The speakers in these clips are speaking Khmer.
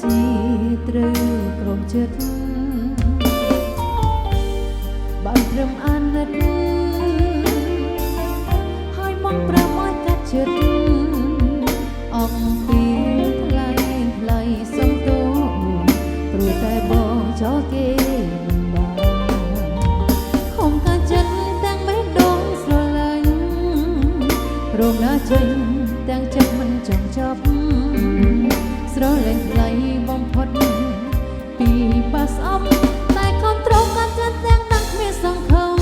ជាត្រូវក្រុមចិត្តបានត្រឹមអាណិតហើយមកប្រមឲ្យកាត់ចិត្តអំពីថ្លៃថ្លៃសុំទោសព្រោះតែបងចោលគេមិនបានខំកាចិត្តទាំងបេះដូងស្រឡាញ់រងណាចេញទាំងចិត្តមិនចង់ចាប់ស្រលែងថ្លៃបំផុតពីបាស្អប់តែខំត្រង់កាត់ចិត្តទាំងដឹងគ្មានសង្ឃឹម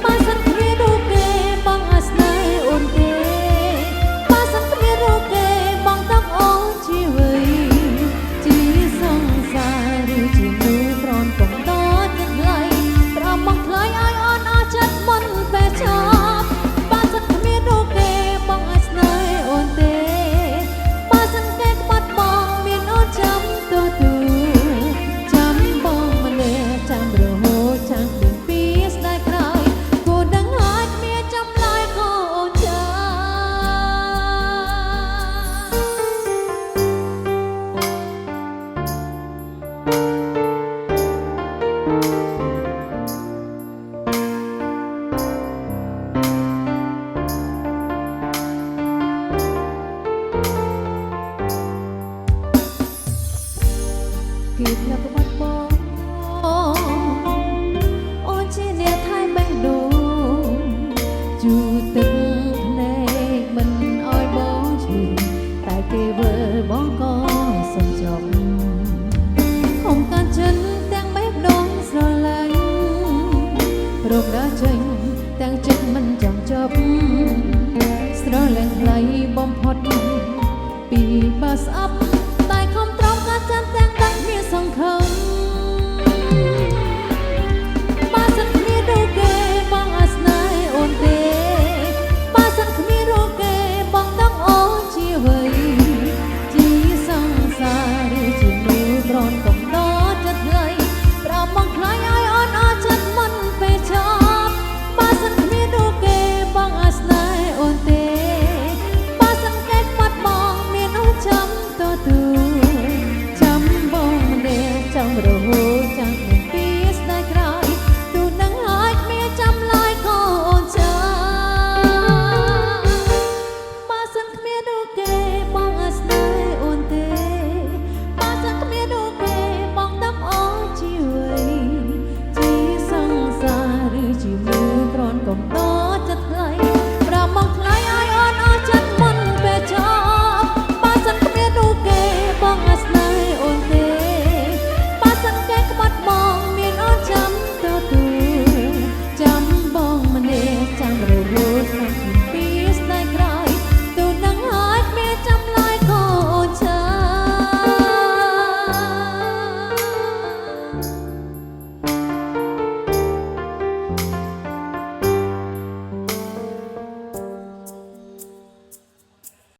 បើសិនគ្មានរូបគេបងអាចស្នេហ៍អូនទេបើសិនគ្មានរូបគេបងต้องអូនជីវិតជាសង្សារឬជាមនុស្សក្រនកុំដចិត្តថ្លៃប្រមបងថ្លៃឲ្យអូនអស់ចិត្តមុនពេលចប់បើសិនគ្មានរូបគេបងអាចស្នេហ៍អូនទេបើសិនគេក្បត់បងមានអូនចាំទទួលចាំបងម្នាក់ចាំរហូតចាំគ្មានពីស្ដាយក្រោយគូដឹងហើយគ្មានចាំឡើយក៏អូនចាំ គេប្រាប់ក្បត់បងអូនជាអ្នកថៃបេះដូងជូរទឹកភ្នែកមិនអោយបងឈឺតែគេវិលបងក៏សុំចប់ខំកាចិនទាំងបេះដូងស្រឡាញ់រកដល់ចេញទាំងចិត្តមិនចង់ចប់ស្រលែងថ្លៃបំផុតពីបាស្អប់តែខំត្រង់កាចិនទាំងដឹងគ្មានសង្ឃឹមបើសិនគ្មានរូបគេបងអាចស្នេហ៍អូនទេបើសិនគ្មានរូបគេបងต้องអូនជាអ្វីជាសង្សារឬជាមនុស្សក្រនកុំដចិត្តថ្លៃប្រមបងថ្លៃឲ្យអូនអស់ចិត្តមុនពេលចប់បើសិនគ្មានរូបគេបងអាចស្នេហ៍អូនទេបើសិនគេក្បត់បងមានអូនចាំទទួលចាំបងម្នាក់ចាំរហូតចាំគ្មានពីស្ដាយក្រោយទូនឹងហើយគ្មានចាំឡើយក៏អូនចាំបើសិនគ្មានរូបគេ